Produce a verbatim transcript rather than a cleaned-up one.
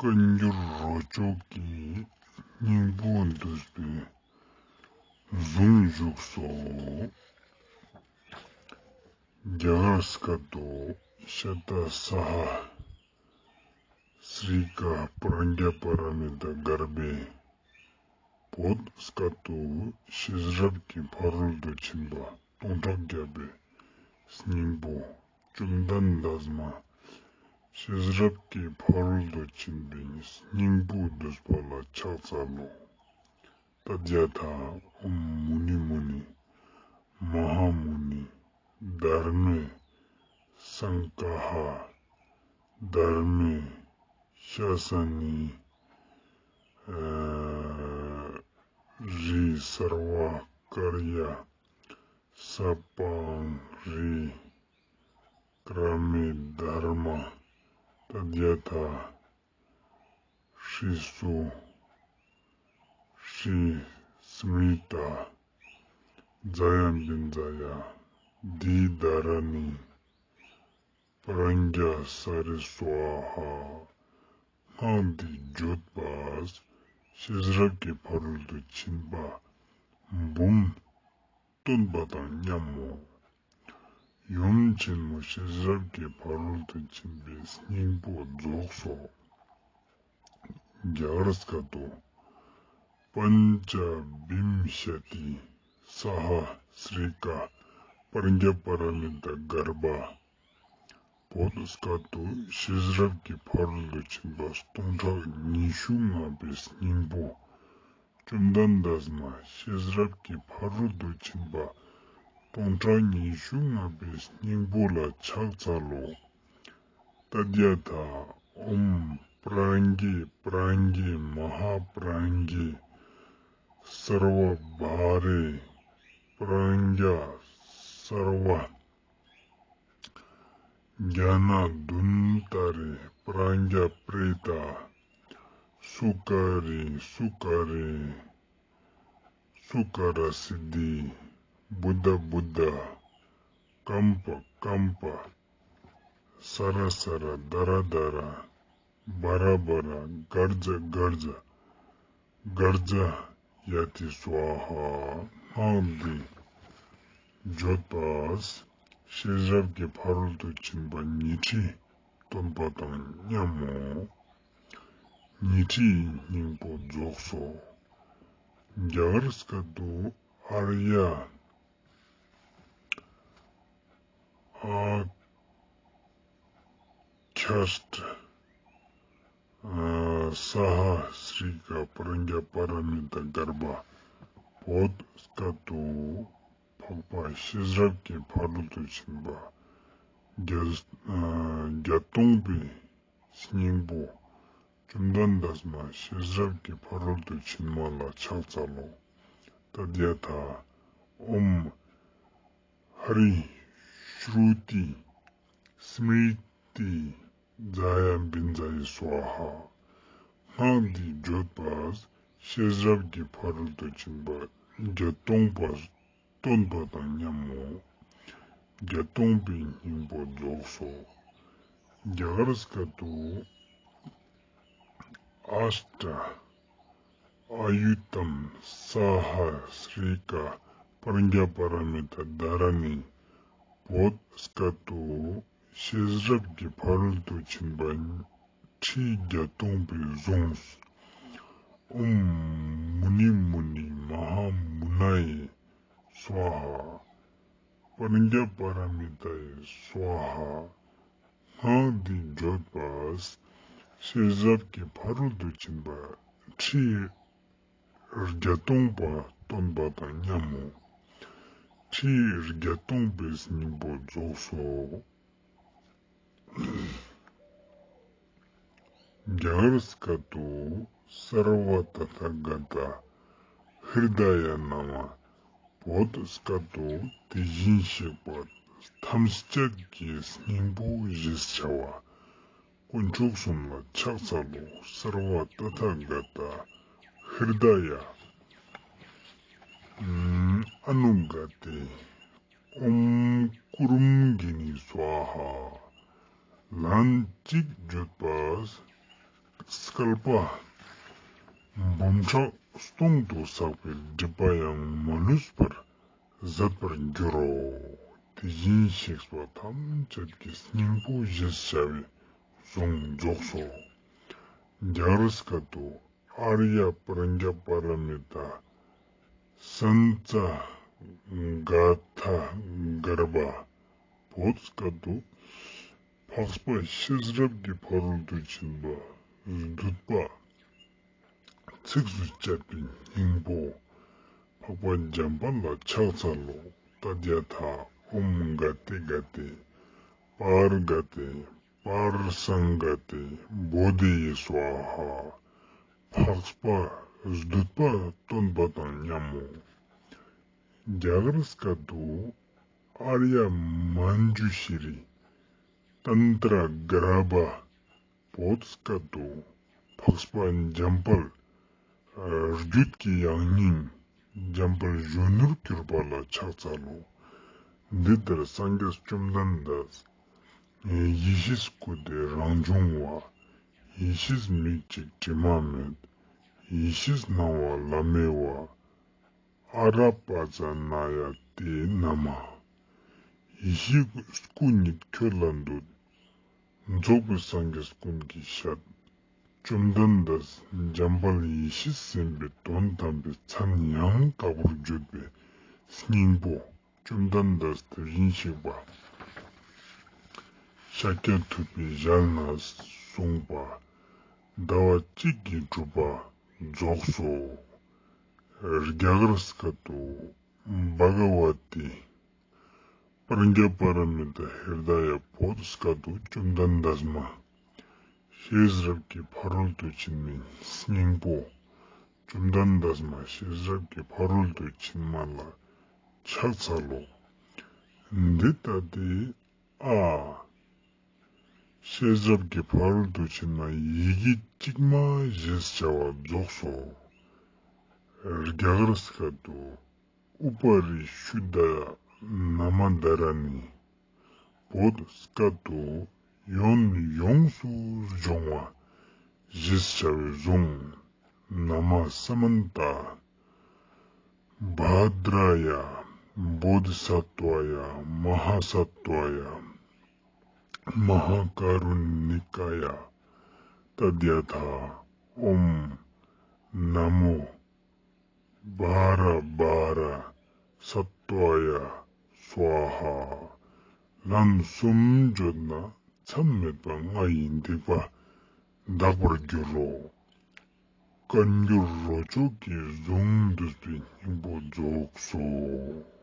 བཀའ་འགྱུར་རོ་ཅོག་གི་སྙིང་པོ་འདུས་པའི་གཟུངས་བཞུགས་སོ། རྒྱ་གར་སྐད་དུ། ཤ་ཏ་སྭཱ་ཧཱ། སྲི་ཀ་པྲཛྙཱ་པཱ་ར་མི་ཏཱ་གརྦྷེ། བོད་སྐད་དུ། ཤེས་རབ་ཀྱི་ཕ་རོལ་ཏུ་ཕྱིན་པ་སྟོང་ཕྲག་བརྒྱ་པའི་སྙིང་པོ། བཅོམ་ལྡན་འདས་མ་ཤེས་རབ་ཀྱི་ཕ་རོལ་ཏུ་ཕྱིན་པའི་སྙིང་པོ་བསྡུས་པ་ལ་ཕྱག་འཚལ་ལོ། ཏདྱ་ཐཱ། ཨོཾ་མུ་ནི་མུ་ནི་མ་ཧཱ་མུ་ནི་དྷརྨ་སང་ག་ཧ་དྷརྨ་ཤཱ་ས་ནི་རི་སརྦ་ཀཱརྱ་སབ་པཱ་རི་ཀྲ་མི་དྷརྨ་ཏདྱ་ཐཱ། ཤྲཱི་སུ། ཤྲཱི་སྨྲྀ་ཏ། ཛཱ་ཡ་བྷི་ཛཱ་ཡ། དྷཱི་དྷཱ་ར་ཎི་པྲཛྙཱ་ས་རི་སྭཱ་ཧཱ། སྔགས་འདི་བརྗོད་པས་ཤེས་རབ་ཀྱི་ཕ་རོལ་ཏུ་ཕྱིན་པ་འབུམ་སྟོན་པ་དང་མཉམ་མོ། ཡུམ་ཆེན་མོ་ཤེས་རབ་ཀྱི་ཕ་རོལ་ཏུ་ཕྱིན་པའི་སྙིང་པོ་རྫོགས་སོ། རྒྱ་གར་སྐད་དུ། པཉྩ་བིཾ་ཤ་ཏི་སྭཱ་ཧཱ་སྲི་ཀ་པྲཛྙཱ་པཱ་ར་མི་ཏཱ་གརྦྷ། བོད་སྐད་དུ། ཤེས་རབ་ཀྱི་ཕ་རོལ་ཏུ་ཕྱིན་པ་སྟོང་ཕྲག་ཉི་ཤུ་ལྔ་པའི་སྙིང་པོ། བཅོམ་ལྡན་འདས་མ་ཤེས་རབ་ཀྱི་ཕ་རོལ་ཏུ་ཕྱིན་པ་སྟོང་ཕྲག་ཉི་ཤུ་ལྔ་པའི་སྙིང་པོ་ལ་ཕྱག་འཚལ་ལོ། ཏདྱ་ཐཱ། ཨོཾ་པྲཛྙེ་པྲཛྙེ་མ་ཧཱ་པྲཛྙེ་སརྦ་བྷ་རེ་པྲཛྙཱ་སརྦ། ཛྙཱ་ན་དྷུན་ཏ་རེ་པྲཛྙཱ་པྲེ་ཏ། སུ་ཀ་རི་སུ་ཀ་རི་སུ་ཀ་ར་སིདྡྷི། བུདྡྷ་བུདྡྷ། ཀམྤ་ཀམྤ། ས་ར་ས་ར། དྷ་ར་དྷ་ར། བྷ་ར་བྷ་ར། གརྫ་གརྫ། གརྫ་ཡ་ཏི་སྭཱ་ཧཱ། སྔགས་འདི་བརྗོད་པས་ཤེས་རབ་ཀྱི་ཕ་རོལ་ཏུ་ཕྱིན་པ་ཉི་ཁྲི་སྟོན་པ་དང་མཉམ་མོ། ཉི་ཁྲིའི་སྙིང་པོ་རྫོགས་སོ། རྒྱ་གར་སྐད་དུ། ཨཱརྱ་ཨཱ་ཁྱཱ་ཤྲཱི་སྭཱ་ཧཱ་སྲི་ཀ་པྲཛྙཱ་པཱ་ར་མི་ཏཱ་གརྦྷ། བོད་སྐད་དུ། འཕགས་པ་ཤེས་རབ་ཀྱི་ཕ་རོལ་ཏུ་ཕྱིན་པ་བརྒྱད་བརྒྱད་སྟོང་པའི་སྙིང་པོ། བཅོམ་ལྡན་འདས་མ་ཤེས་རབ་ཀྱི་ཕ་རོལ་ཏུ་ཕྱིན་མ་ལ་ཕྱག་འཚལ་ལོ། ཏདྱ་ཐཱ། ཨོཾ་ཧྲཱིཿ་ཤྲུ་ཏི་སྨྲྀ་ཏི་ཛཱ་ཡ་བྷི་ཛཱ་ཡེ་སྭཱ་ཧཱ། སྔགས་འདི་བརྗོད་པས་ཤེས་རབ་ཀྱི་ཕ་རོལ་ཏུ་ཕྱིན་པ་བརྒྱད་སྟོང་པ་སྟོན་པ་དང་མཉམ་མོ། བརྒྱད་སྟོང་པའི་སྙིང་པོ་རྫོགས་སོ། རྒྱ་གར་སྐད་དུ། ཨཥྚ་ཨཱ་ཡུ་ཏམ་སྭཱ་ཧཱ་སྲི་ཀ་པྲཛྙཱ་པཱ་ར་མི་ཏཱ་དྷཱ་ར་ཎི། བོད་སྐད་དུ། ཤེས་རབ་ཀྱི་ཕ་རོལ་ཏུ་ཕྱིན་པ་ཁྲི་བརྒྱད་སྟོང་པའི་གཟུངས། ཨོཾ་མུ་ནི་མུ་ནི་མ་ཧཱ་མུ་ན་ཡེ་སྭཱ་ཧཱ། པྲཛྙཱ་པཱ་ར་མི་ཏཱ་ཡེ་སྭཱ་ཧཱ། སྔགས་འདི་བརྗོད་པས་ཤེས་རབ་ཀྱི་ཕ་རོལ་ཏུ་ཕྱིན་པ་ཁྲི་བརྒྱད་སྟོང་པ་སྟོན་པ་དང་མཉམ་མོ། ཁྲི་བརྒྱད་སྟོང་པའི་སྙིང་པོ་རྫོགས་སོ། རྒྱ་གར་སྐད་དུ། སརྦ་ཏ་ཐཱ་ག་ཏ་ཧྲྀ་ད་ཡ་ན་མ། བོད་སྐད་དུ། དེ་བཞིན་གཤེགས་པ་ཐམས་ཅད་ཀྱི་སྙིང་པོ་ཞེས་བྱ་བ་དཀོན་མཆོག་གསུམ་ལ་ཕྱག་འཚལ་ལོ། སརྦ་ཏ་ཐཱ་ག་ཏ་ཧྲྀ་ད་ཡ། ཨ་ནུ་ག་ཏེ། ཨོཾ་ཀུ་རུམ་གི་ནི་སྭཱ་ཧཱ། ལན་གཅིག་བརྗོད་པས་ བསྐལ་པ་འབུམ་ཕྲག་སྟོང་དུ་བསགས་པའི་སྒྲིབ་པ་ཡང་མ་ལུས་པར་ཟད་པར་འགྱུར་རོ། དེ་བཞིན་གཤེགས་པ་ཐམས་ཅད་ཀྱི་སྙིང་པོ་ཞེས་བྱ་བའི་གཟུངས་རྫོགས་སོ། རྒྱ་གར་སྐད་དུ། ཨཱརྱ་པྲཛྙཱ་པཱ་ར་མི་ཏཱ། སན་ཙ་ག་ཐ་གརྦྷ། བོད་སྐད་དུ། འཕགས་པ་ཤེས་རབ་ཀྱི་ཕ་རོལ་ཏུ་ཕྱིན་པ་བདུད་པ་ཚིགས་སུ་བཅད་པའི་སྙིང་པོ་འཕགས་པ་འཇམ་དཔལ་ལ་ཕྱག་འཚལ་ལོ། ཏདྱ་ཐཱ། ཨོཾ་ག་ཏེ་ག་ཏེ། པཱ་ར་ག་ཏེ། པཱ་ར་སཾ་ག་ཏེ། བོ་དྷི་ཡེ་སྭཱ་ཧཱ། འཕགས་པ་བདུད་པ་སྟོན་པ་དང་མཉམ་མོ། རྒྱ་གར་སྐད་དུ། ཨཱརྱ་མཉྫུ་ཤྲཱི་ཏནྟྲ་གརྦྷ། བོད་སྐད་དུ། འཕགས་པ་འཇམ་དཔལ་རྒྱུད་ཀྱི་ཡང་སྙིང་འཇམ་དཔལ་གཞོན་ནུར་གྱུར་པ་ལ་ཕྱག་འཚལ་ལོ། འདི་ལྟར་སངས་རྒྱས་བཅོམ་ལྡན་འདས། ཡེ་ཤེས་སྐུ་སྟེ་རང་བྱུང་བ། ཡེ་ཤེས་མིག་གཅིག་དྲི་མ་མེད། ཡེ་ཤེས་སྣང་བ་ལམ་མེ་བ། ཨ་ར་པ་ཙ་ན་ཡ་ཏེ་ན་མ། ཡེ་ཤེས་སྐུ་ཉིད་ཁྱོད་ལ་འདུད། རྫོགས་པའི་སངས་རྒྱས་ཀུན་གྱི་ཞབས། བཅོམ་ལྡན་འདས་འཇམ་དཔལ་ཡེ་ཤེས་སེམས་དཔའི་དོན་དམ་པའི་མཚན་ཡང་དག་པར་བརྗོད་པའི་སྙིང་པོ། བཅོམ་ལྡན་འདས་དེ་བཞིན་གཤེགས་པ་ཤཱཀྱ་ཐུབ་པའི་ཞལ་ནས་གསུངས་པ་ཟླ་བ་གཅིག་གིས་གྲུབ་པ་རྫོགས་སོ། རྒྱ་གར་སྐད་དུ། བྷ་ག་བ་ཏི། པྲཛྙཱ་པཱ་ར་མི་ཏཱ་ཧྲྀ་ད་ཡ། བོད་སྐད་དུ། བཅོམ་ལྡན་འདས་མ་ཤེས་རབ་ཀྱི་ཕ་རོལ་ཏུ་ཕྱིན་མའི་སྙིང་པོ། བཅོམ་ལྡན་འདས་མ་ཤེས་རབ་ཀྱི་ཕ་རོལ་ཏུ་ཕྱིན་མ་ལ་ཕྱག་འཚལ་ལོ། འདི་ལྟ་སྟེ། ཨ། ཤེས་རབ་ཀྱི་ཕ་རོལ་ཏུ་ཕྱིན་མ་ཡི་གེ་གཅིག་མ་ཞེས་བྱ་བ་རྫོགས་སོ། རྒྱ་གར་སྐད་དུ། ཨུ་པ་རི་ཤུདྡྷ་ཡ་ན་མ་དྷ་ར་ཎི། བོད་སྐད་དུ། ཡོན་ཡོངས་སུ་སྦྱོང་བ་ཞེས་བྱ་བའི་གཟུངས། ན་མ་ས་མན་ཏ། བྷ་དྲ་ཡ། བོ་དྷི་སཏྭ་ཡ། མ་ཧཱ་སཏྭ་ཡ། མ་ཧཱ་ཀཱ་རུ་ཎི་ཀ་ཡ། ཏདྱ་ཐཱ། ཨོཾ། ན་མོ། བྷ་ར་བྷ་ར་སཏྭ་ཡ་སྭཱ་ཧཱ། ལན་གསུམ་བརྗོད་ན་མཚམས་མེད་པ་ལྔ་ཡི་སྡིག་པ་འདག་པར་འགྱུར་རོ། བཀའ་འགྱུར་རོ་ཅོག་གི་གཟུངས་འདུས་པའི་སྙིང་པོ་རྫོགས་སོ།